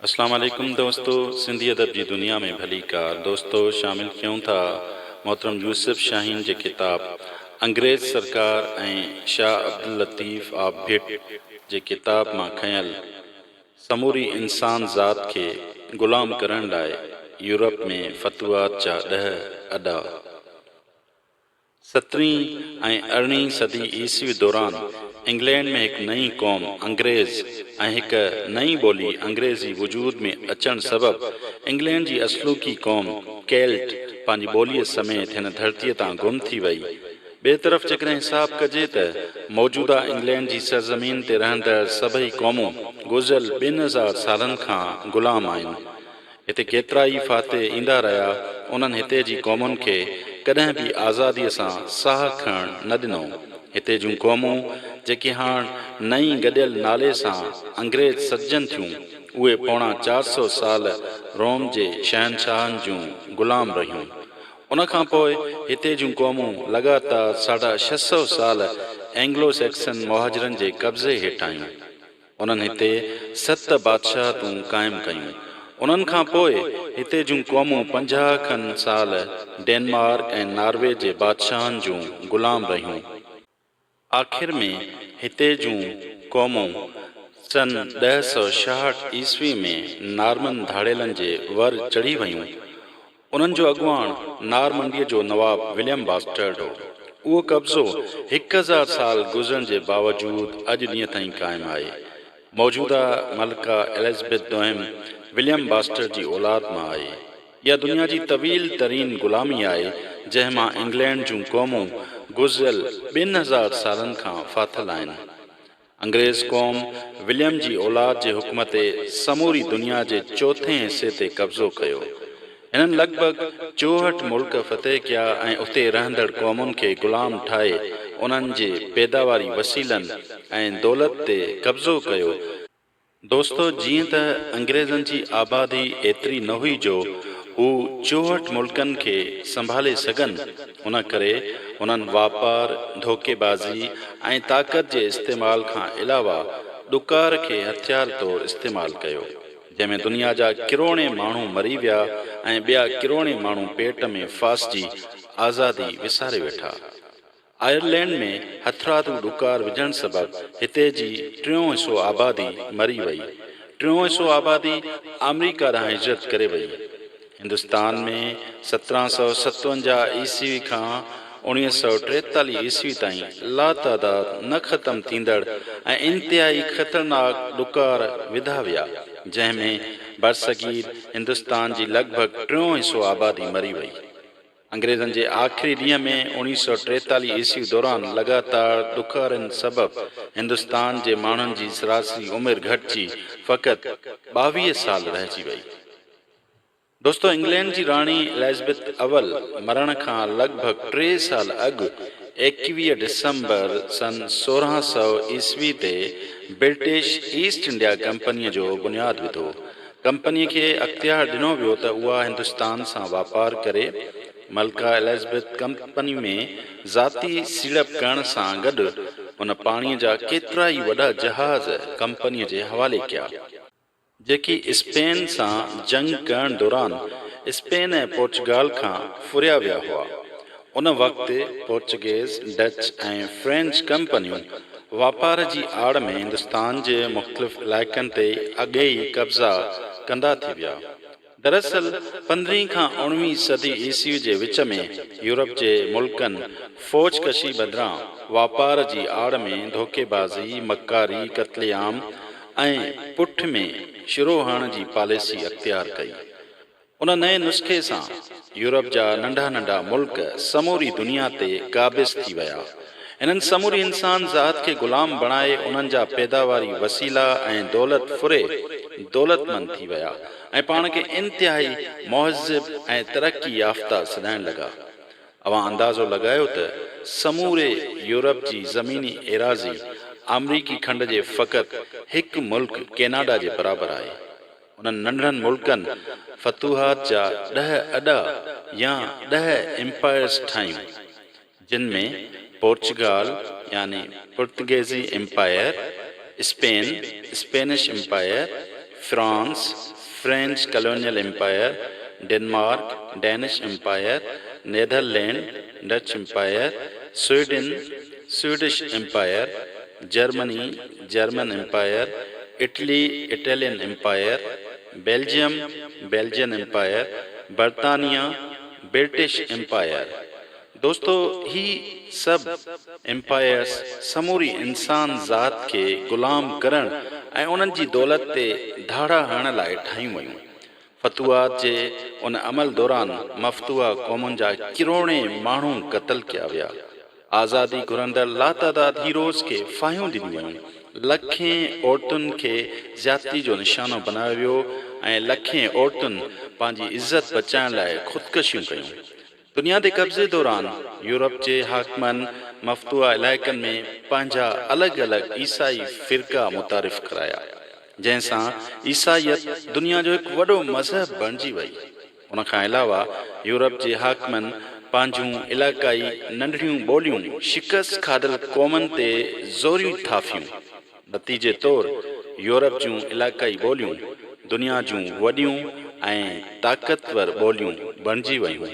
اسلام عليڪم دوستو سنڌي ادب جي دنيا ۾ ڀليڪار دوستو شامل ڪيون ٿا محترم يوسف شاهين جي ڪتاب انگريز سرڪار ۽ شاهه عبداللطيف آف ڀٽ جي ڪتاب مان کنيل سموري انسان ذات کي غلام ڪرڻ لاء يورپ ۾ فتوحات جا ڏهه اڏا. سترهين ۽ ارڙهين صدي عيسوي دوران انگلينڊ ۾ هڪ نئين قوم انگريز ۽ هڪ نئين ٻولي انگريزي وجود ۾ اچڻ سبب انگلينڊ جي اصلوڪي قوم ڪيلٽ پنهنجي ٻوليء سميت هن ڌرتيء تان گم ٿي وئي. ٻئي طرف جيڪڏهن حساب ڪجي ته موجوده انگلينڊ جي سرزمين تي رهندڙ سڀئي قومون گذريل 2000 سالن کان غلام آهن. هتي ڪيترائي فاتح ايندا رهيا، انهن هتي جي قومن کي ڪڏهن به آزاديء سان ساهه کڻڻ نه ڏنو. هتي جون قومون، جيڪي هاڻ نئين گڏيل نالي سان انگريز سڏجن ٿيون، اهي پوڻا 400 سال روم جي شهنشاهن جون غلام رهيون. ان کان پوء هتي جون قومون لڳاتار ساڍا 600 سال اينگلو سيڪسن مهاجرن جي قبضي هيٺ آيون. انهن هتي ست بادشاهتون قائم ڪيون. انهن کان پوء هتي جون قومون 50 کن سال ڊينمارڪ ۽ ناروي جي بادشاهن جون غلام رهيون. آخر ۾ هتي جون قومون سن 1066 عيسوي ۾ نارمن ڌاڙيلن جي ور چڙهي ويون. انهن جو اڳواڻ نارمنڊيء جو نواب وليم باسٽرڊ هو. اهو قبضو 1000 سال گذرڻ جي باوجود اڄ ڏينهن تائين قائم آهي. موجوده ملڪه ايلزبيٿ دوئم وليم باسٽرڊ جي اولاد مان آهي. اها دنيا جي طويل ترين غلامي آهي، جنهن مان انگلينڊ جون قومون گذريل 2000 سالن کان ڦاٿل آهن. انگريز قوم وليم جي اولاد جي حڪم تي سموري دنيا جي چوٿين حصي تي قبضو ڪيو. هنن لڳ ڀڳ 64 ملڪ فتح ڪيا ۽ اتي رهندڙ قومن کي غلام ٺاهي انهن جي پيداواري وسيلن ۽ دولت تي قبضو ڪيو. دوستو جيئن ته انگريزن جي آبادي ايتري نه هئي جو هو 64 ملڪن کي سنڀالي سگهن، ان ڪري هنن واپار، ڌوڪيبازي ۽ طاقت جي استعمال کان علاوه ڏڪار کي هٿيار طور استعمال ڪيو، جنهن ۾ دنيا جا ڪروڙين ماڻهو مري ويا ۽ ٻيا ڪروڙين ماڻهو پيٽ ۾ ڦاسجي آزادي وساري ويٺا. آئرلينڊ ۾ هٿرادو ڏڪار وجهڻ سبب هتي جي ٽيون حصو آبادي مري وئي. ٽيون حصو آبادي آمريڪا ڏانهن هجرت ڪري وئي. هندستان ۾ 1757 عيسوي کان 1943 عيسوي تائين لاتعداد نه ختم ٿيندڙ ۽ انتهائي خطرناڪ ڏڪار وڌا ويا، جنهن ۾ برصغير هندستان جي لڳ ڀڳ ٽيون حصو آبادي مري وئي. انگريزن جي آخري ڏينهن ۾ 1943 عيسوي دوران لڳاتار ڏکارين سبب هندستان جي ماڻهن جي سراسري عمر گهٽجي فقط 22 سال رهجي وئي. دوستو انگلينڊ جي راڻي اليزبيٿ اول مرڻ کان لڳ ڀڳ ٽي سال اڳ 21 ڊسمبر سن 1600 عيسوي تي برٽش ايسٽ انڊيا ڪمپنيء جو بنياد وڌو. ڪمپنيء کي اختيار ڏنو ويو ته اها هندستان سان واپار ڪري. ملڪه اليزبيٿ ڪمپني ۾ ذاتي سيڙپ ڪرڻ سان گڏ هن پاڻيء جا ڪيترائي وڏا جهاز ڪمپنيء جي حوالي ڪيا، جيڪي اسپين سان جنگ ڪرڻ دوران اسپين ۽ پورچوگال کان ڦريا ويا هئا. ان وقت پورچوگيز، ڊچ ۽ فرينچ ڪمپنيون واپار جي آڙ ۾ هندستان جي مختلف علائقن تي اڳي ئي قبضا ڪندا ٿي ويا. دراصل پندرهين کان اوڻويهين صدي عيسوي جي وچ ۾ يورپ جي ملڪن فوج ڪشي بدران واپار جي آڙ ۾ ڌوڪيبازي، مڪاري، قتل عام ۽ پٺ ۾ شرو هڻڻ جي پاليسي اختيار ڪئي. ان نئين نسخي سان يورپ جا ننڍا ننڍا ملڪ سموري دنيا تي قابض ٿي ويا. هنن سموري انسان ذات کي غلام بڻائي انهن جا پيداواري وسيلا ۽ دولت ڦري دولتمند ٿي ويا ۽ پاڻ کي انتهائي مهذب ۽ ترقي يافته سڏائڻ لڳا. اوهان اندازو لڳايو ته سموري يورپ جي زميني ايراضي آمريڪي کنڊ جي فقط هڪ ملڪ ڪيناڊا جي برابر آهي. انهن ننڍڙن ملڪن فتوحات جا ڏهه اڏا يا ڏهه ايمپائرز ٺاهيون، جن ۾ پورچوگال يعني پرتگيزي empire, Spain, Spanish empire, France, French colonial empire, Denmark, Danish empire, Netherland, Dutch empire, Sweden, Swedish empire, Germany, German empire, Italy, Italian empire, Belgium, Belgian empire, برطانيا، British empire. دوستو هي سڀ امپائرس سموري انسان ذات کي غلام ڪرڻ ۽ انهن جي دولت تي ڌاڙا هڻڻ لاء ٺاهيون ويون. فتوحات جي ان عمل دوران مفتوحه قومن جا ڪروڙين ماڻهو قتل ڪيا ويا. آزادي گهرندڙ لاتعداد هيروز کي ڦاهيون ڏنيون ويون. لکين عورتن کي زيادتي جو نشانو بنايو ويو ۽ لکين عورتن پنهنجي عزت بچائڻ لاء خودڪشيون ڪيون. دنيا تي قبضي دوران يورپ جي حاڪمن مفتوحه علائقن ۾ پنهنجا الڳ الڳ عيسائي فرقا متعارف ڪرايا، جنهن سان عيسائيت دنيا جو هڪ وڏو مذهب بڻجي وئي. ان کان علاوه يورپ جي حاڪمن پنهنجون علائقائي ننڍڙيون ٻوليون شڪست کاڌل قومن تي زوريون ٿاڦيون. نتيجي طور يورپ جون علائقائي ٻوليون دنيا جون وڏيون ۽ طاقتور ٻوليون بڻجي ويون.